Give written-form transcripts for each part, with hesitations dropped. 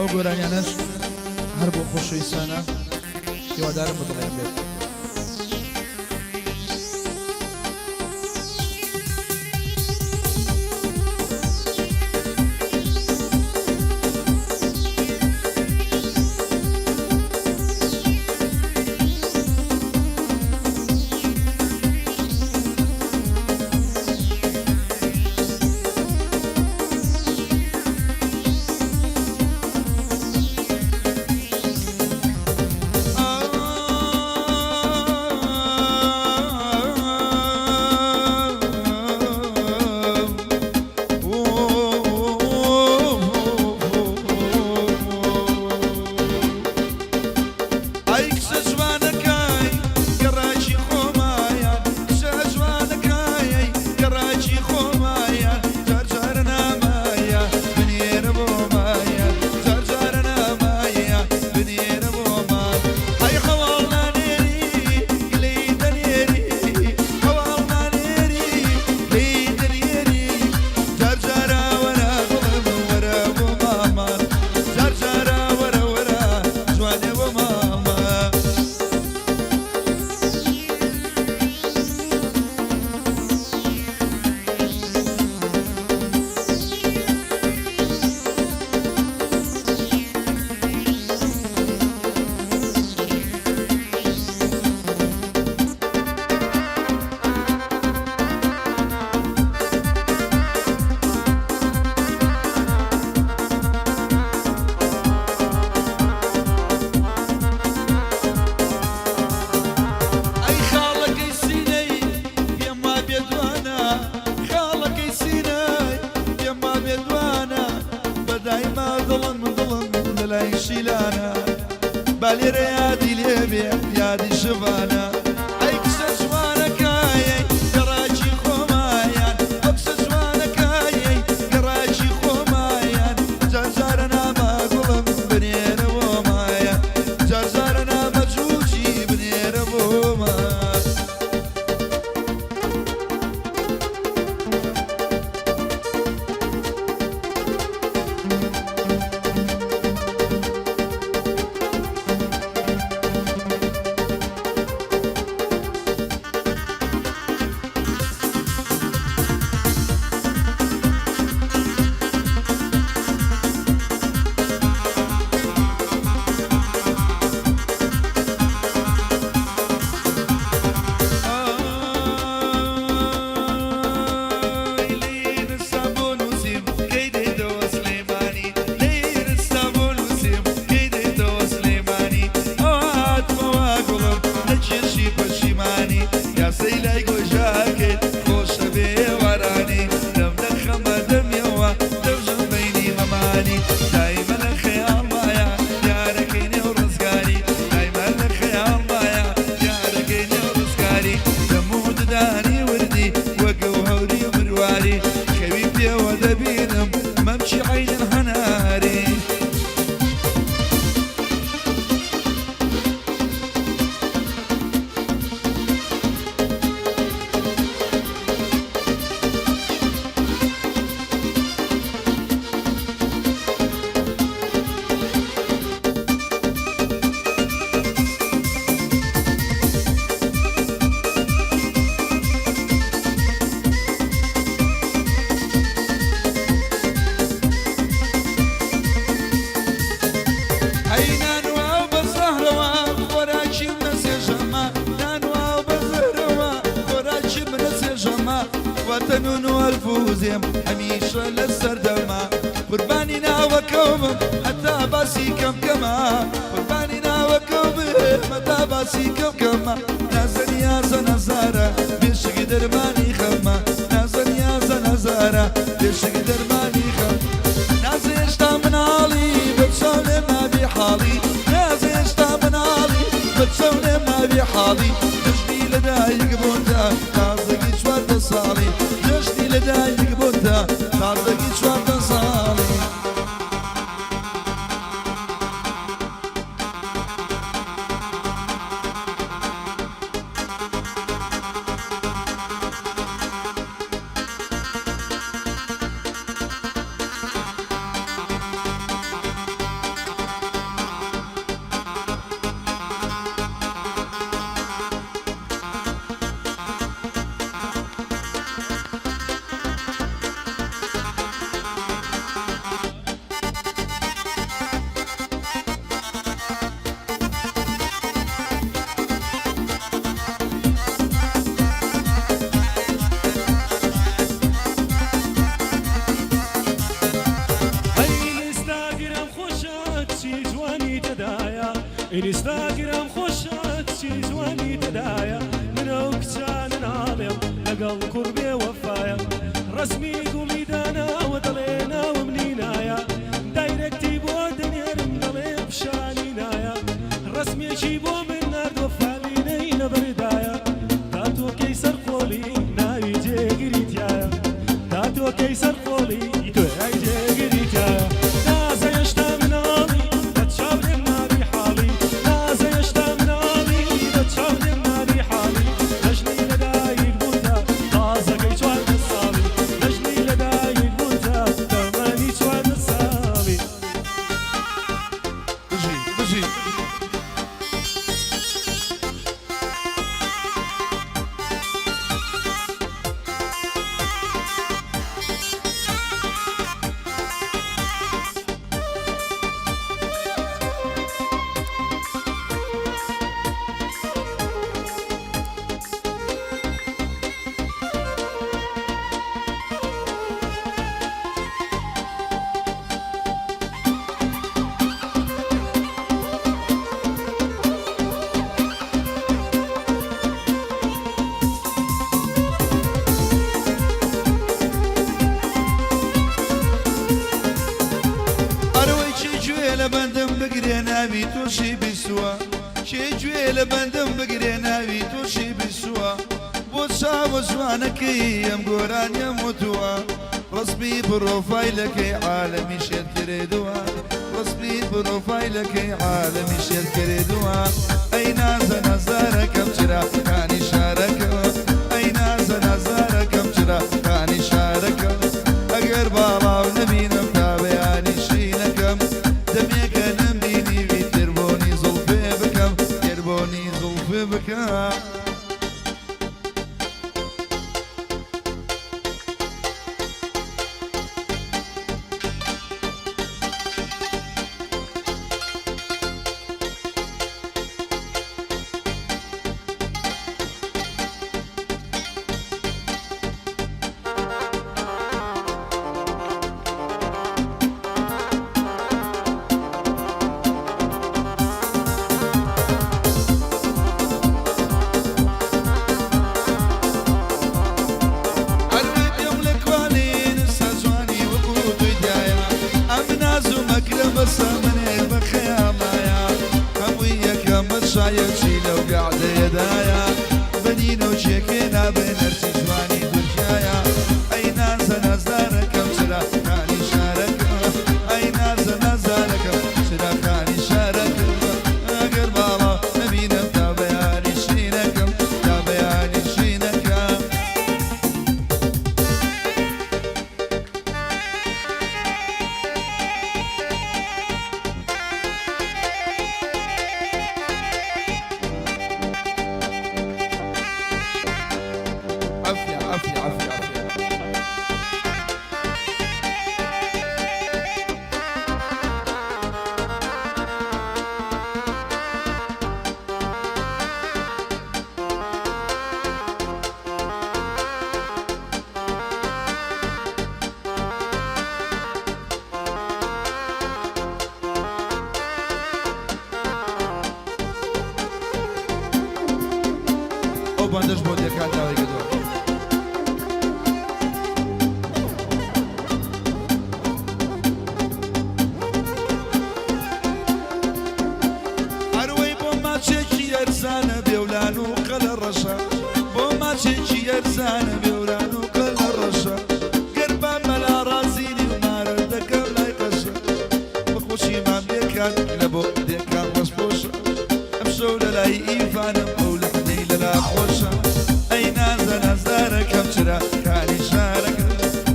ئەو گۆرانیانەش هەر بۆ خۆشەویستانە هیوادارم بەدڵیان بێت. ئەی کچە جوانەکەی گەڕەکی خۆمایان، کچە جوانەکەی گەڕەکی خۆمایان، جار جارە نامایە بنێرە بۆمایە، جار جارە نامایە بنێرە بۆمان. ئەی هەواڵ نانێری گلەی دەنێری، هەواڵ نانێری گلەی دەنێری، جار جارە وەرە گوڵم وەرە بۆ مامان، جار جارە وەرە وەرە جوانێ بۆ ماما. ئەی خاڵەکەی سینەی پێم وا بێ دوانە، خاڵەکەی سینەی پێم وا بێ دوانە، بە دایما دڵم دڵم لە لای شیلانە، با لێرە یادی لێ بێ یادی شڤانە. ئەی کچە جوانەکەی گەڕەکی خۆمایان، ئەو کچە جوانەکەی گەڕەکی خۆمایان، جار جارە نامە گوڵم بنێرە بۆمایان، جار جارە نامە جوجی بنێرە بۆمان. ئای لەی رستا بۆ نووسیم کەی دێیتەوە سلێمانی، لەی رستا بۆ نووسیم کەی دێیتەوە سلێمانی، ئەوە هاتمەوە گوڵم لە کێشی پەشیمانی، یاسەی لای گۆژاکەیت خۆشە بێ وارانی، دەم لە خەمە دەمیەوە دەوژم بەینی مەمانی، دایمە لە خەیاڵمایە یارەکەی نێو ڕزگاری، دایمە لە خەیاڵمایە یارەکەی نێو ڕزگاری، دەم و ددانی وردی وەک هەوری مرواری، خەوی پێوە دەبینم مەمکی عەینن هەناری. ئەی نان و ئاو بە زەهرەوە خۆراکی منە سێژەمە، نان و ئاو بە زەهرەوە خۆراکی منە سێژەمە، وەتەن و ئەلفوزێم هەمیشە لە سەردەمە، قوربانی ناوەکەوم هەتا باسی کەم کەمە، قوربانی ناوەکەوم هەتا باسی کەم کەمە، نازە نیازە نازارە بێشک دەرمانی خەمە، نازە نیازە نازارە بێشک دەرمانی خەم. نازە هێشتا مناڵی بە چاو لێم نابی حاڵی، نازە هێشتا مناڵی بە چاو لێم نابی حاڵی، جەژنی لەدایک بوونتا تازەگی 14 ساڵی، جەژنی لەدایک بوونتا تازەگی 14 ساڵی. ئینستاگرام خۆشە کچی جوانی تێدایە من ئەو کچانە ناڵێم لەگەڵ کوڕ بێ وەفایە ڕەسمی گوڵی داناوە دەڵێ ناوم نینایە direct ی بۆ دەنێرم دەڵێ پیشانی نایە ڕەسمێکی بۆ من ناردوە فالینەی لەبەردایە تاتۆکەی سەر قۆڵی ناوی جێگری تایە تاتۆکەی سەر قۆڵی تۆی جێگری تایە نازە هێشتا مناڵی بە چاو لێم نابی حاڵی نازە هێشتا مناڵی بە چاو لێم نابی حاڵی دەژنی لەدایک بووتە تازەکەی 14 ساڵی دەژنی لەدایک بووتە تەمەنی 14 ساڵی. بژی بژی. ئەرەوەی کێ گوێ لە بەندم بگرێ ناوی تۆشی بیسووە، کێ گوێ لە بەندم بگرێ ناوی تۆشی بیسووە، بۆ چاوە جوانەکەی ئەم گۆرانیەم وتووە، ڕەسمی پڕۆفایلەکەی عالەمی شێت کردووە، ڕەسمی پڕۆفایلەکەی عالەمی شێت کردووە، ئەی نازە نازارەکەم چراکانی شارەکەم، ئەی نازە نازارەکەم چراکانی شارەکەم، ئەگەر باڵاو نەبینم تا بەیانی شینەکەم، دەمێکە نەمبینیوی تر بۆنی زوڵفێ بکەم، گەر بۆنی زوڵفێ بکەم. ئەروەی پێم لە کوانین سەجوانی وەکو تۆی تایە، ئەم ناز و مەکرە بەسە منێ بە خەیاڵایە، هەمووی یەکەم بە شایەچی لەو گەعدەیەدایە، بەنینە و چێکێ نابێ نەرچی جوانی تورکیایە، ئەی نازە نازدارەکەم چراخانی شارەکەم، ئەی نازە نازدارەکەم چراخانی شارەکەم، ئەگەر باڵا نەبینم تا بەیانی شینەکەم، تا بەیانی شینەکەم. عافية عافية عافية عافية. ئەو بەندەش بۆ دێکان داوای کردووە. ئەروەی بۆ ماچێکی ئەرزانە بێولان و قەلە ڕەشە، بۆ ماچێکی ئەرزانە بێولان و قەلە ڕەشە، گەر بە مەلا ڕازینی و مارە دەکەم لای قەشە، بەخۆشی مام دێکان لە بۆ دێکان ڕەش پۆشە، ئەمشەو لە لای ئیڤانم ئەو لەحنەی لەلا خۆشە، ئەی نازە نازدارەکەم چرا کانی شارەکەم،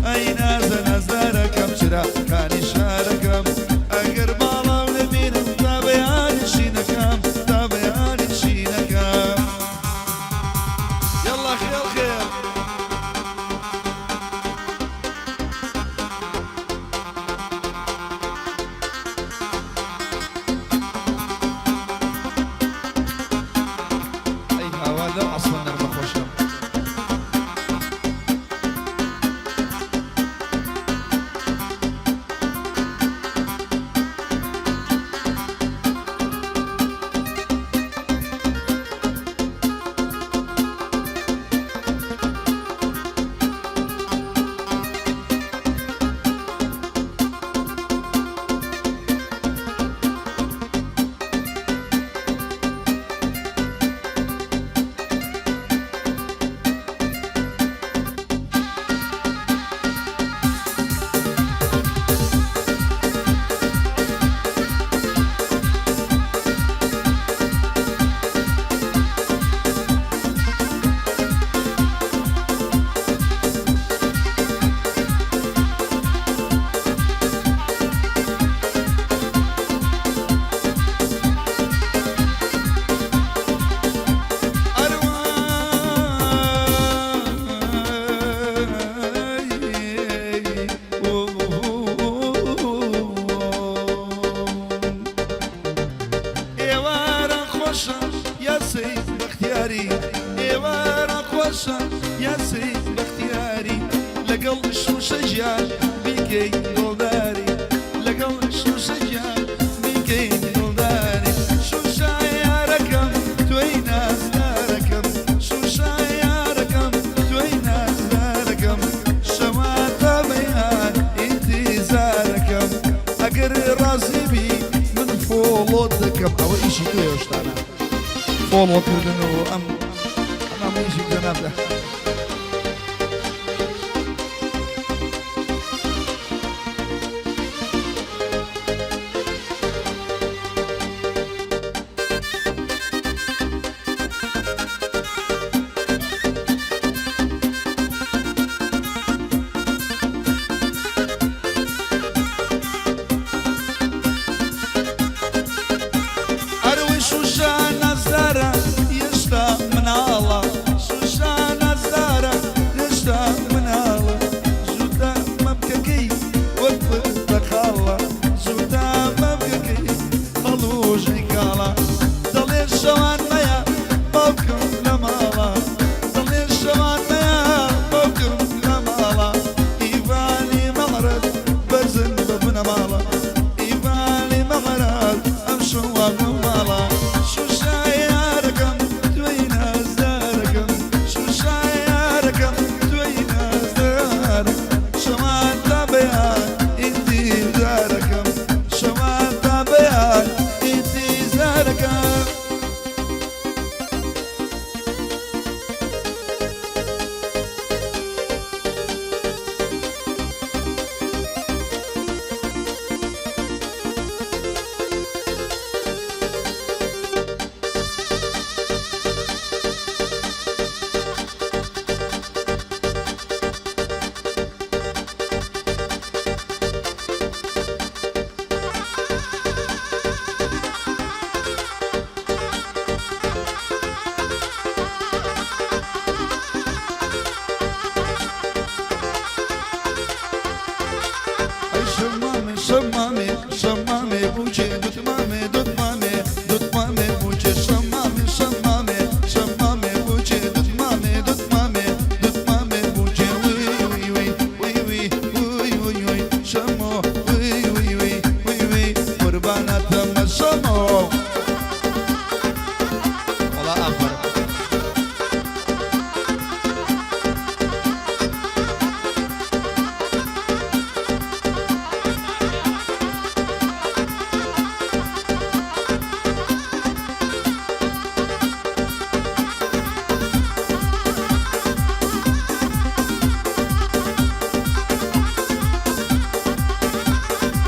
ئەی نازە نازدارەکەم چرا کانی شارەکەم، ئەگەر باڵاو نەبینم تا بەیانی شینەکەم، تا بەیانی شینەکەم. یەڵا خێڵ خێڵ. ئەی هاوار لەو عەسڵە نەرمە خۆشە. بەختیاری ئێوارە خۆشە یاسەی بەختیاری لەگەڵ شوشە گیان بیکەی دڵداری لەگەڵ شوشە گیان بیکەی دڵداری شوشە یارەکەم تۆی نازدارەکەم شوشە یارەکەم تۆی نازدارەکەم شەواتە بەیان ئینتیزارەکەم ئەگەر ڕازی بی من follow ت دەکەم. ئەوە ئیشی تۆیە ئەو شتانە follow کردن و ئەم ئەمە ئیشی جەنابتە. ئەروی شوشە نازدارە هێشتا مناڵە شوشە نازدارە هێشتا مناڵە جووتە مەمکەکەی وەک پرتەقاڵە جووتە مەمکەکەی هەڵوژی کاڵە دەڵێ شەوان مەیە باوکم لە ماڵە دەڵێ شەوان مەیە باوکم لە ماڵە ئیڤانی مەعرەت بەرزن بە بنەماڵە ئیڤانی مەعرەت ئەم شەوە بە ماڵە شوشە یارەکەم تۆی نازدارەکەم شوشە یارەکەم تۆی نازدارەکەم شەوان تا بەیان ئینتیزارەکەم شەوان تا بەیان ئینتیزارەکەم. ئەی شەمامێ شەمامێ شەمامێ بووکێ دوتمامێ دوتمامێ دوتمامێ بووکێ شەمامێ شەمامێ شەمامێ بووکێ دوتمامێ دوتمامێ دوتمامێ بووکێ وی وی وی وی وی وی وی وی شەمۆ وی وی وی وی وی قوربانەتەمە شەمۆ. وەڵا ئافەرم.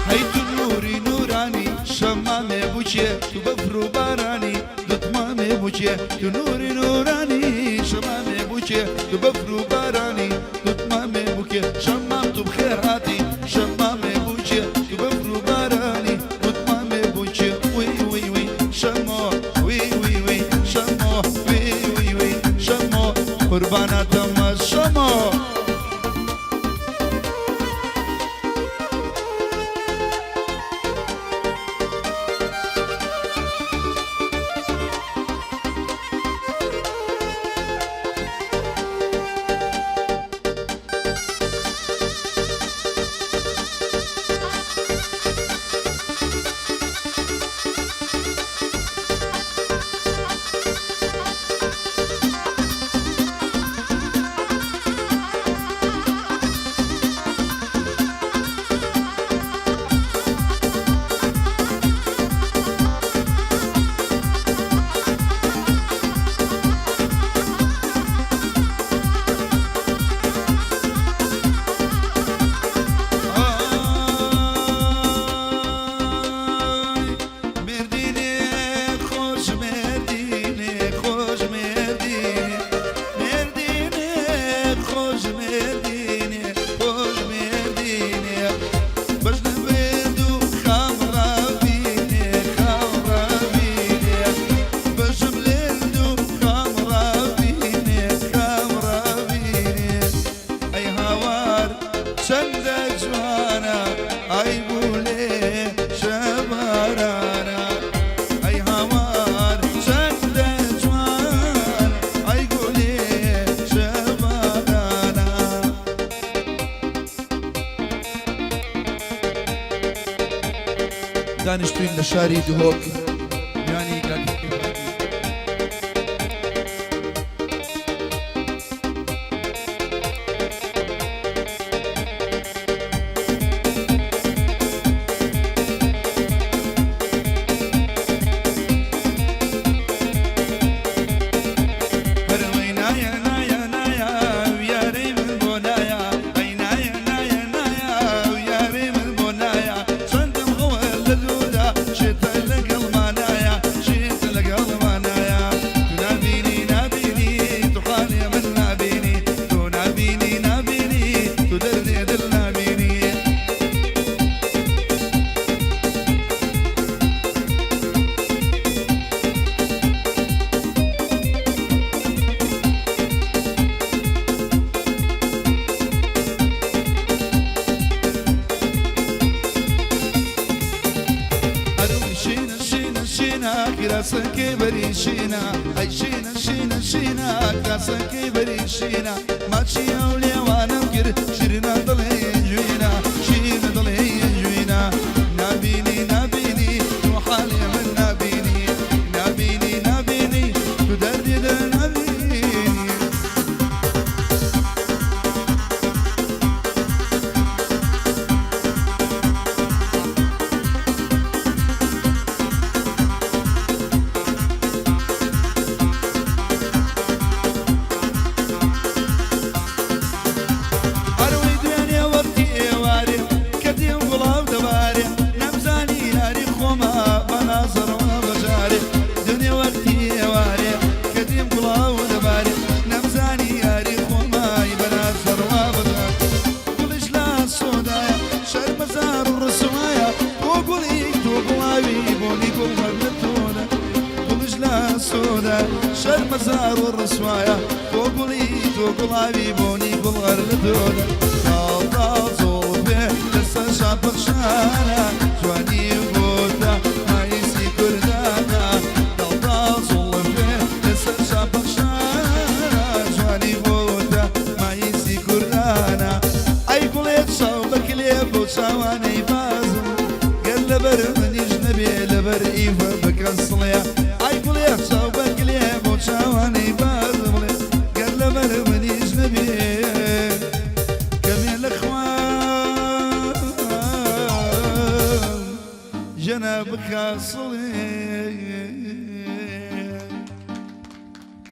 هەی تو نوری نورانی شەمامێ بووکێ تو بەفر و بارانی دوتمامێ بووکێ تو نوری نورانی شەمامێ بووکێ تو بەفر و بارانی دوتمامێ بووکێ شەمام تو بخێر هاتی شەمامێ بووکێ تو بەفر و بارانی دوتمامێ بووکێ وی وی وی شەمۆ وی وی وی شەمۆ وی وی وی شەمۆ قوربانەتەمە شەمۆ. دانیشتوین لە شاری دهۆک میوانی کاک ئیبراهیم. هەروەی نایە نایە نایە یارەی من بۆ نایە ئەی نایە نایە نایە یارەی من بۆ نایە چەندم غەوە لە دوودا شێتە لەگەڵمانایە شێتە لەگەڵمانایە تو نابینی نابینی تو حاڵێ من نابینی تۆ نابینی نابینی تو دەردێ دڵ نابینی. ئەروی شینە شینە شینە کراسەکەی بەری شینە ئەی شینە شینە شینە کراسەکەی بەری شینە ماچی ئەو لێوانم کرد شیرینە دڵێ جوینە شیرینە دڵێ جوینە نابینی نابینی تو حاڵێ من نابینی نابینی نابینی تو دەردی دڵ نابینی. ئەروەی دوێنێ وەختی ئێوارێ کە دێم گوڵاو دەبارێ نەمزانی یاری خۆمە بە نازەڕەوە بەجارێ دوێنێ وەختی ئێوارێ کە دێم گوڵاو دەبارێ نەمزانی یاری خۆمای بە نازەڕەوە بەجارێ گوڵیش لە سۆدایە شەرمەزار و ڕسوایە بۆ گوڵی تۆ گوڵاوی بۆنی گوڵ هەر لە تۆدا گوڵیش لە سۆدا شەرمەزار و ڕسوایە بۆ گوڵی تۆ گوڵاوی بۆنی گوڵ هەر لە تۆدا تاڵ تاڵ زوڵفێ لەسەر شان پەخشانە جوانی بۆتە مایسی کوردانە تاڵ تاڵ زوڵفێ لەسەر شان پەخشانە جوانی بۆتە مایسی کوردانە ئەی گوڵێ چاو بەکلێ بۆ چاوانەی بازم گەر لەبەر منیش نەبێ لەبەر ئیوە بکەن سڵێ ئای گوڵێ چاو بەکلێ بۆ چاوانەی بازم بڵێ گەر لەبەر منیش نەبێ کەمێ لە خوان ژەنە بکە سڵێ.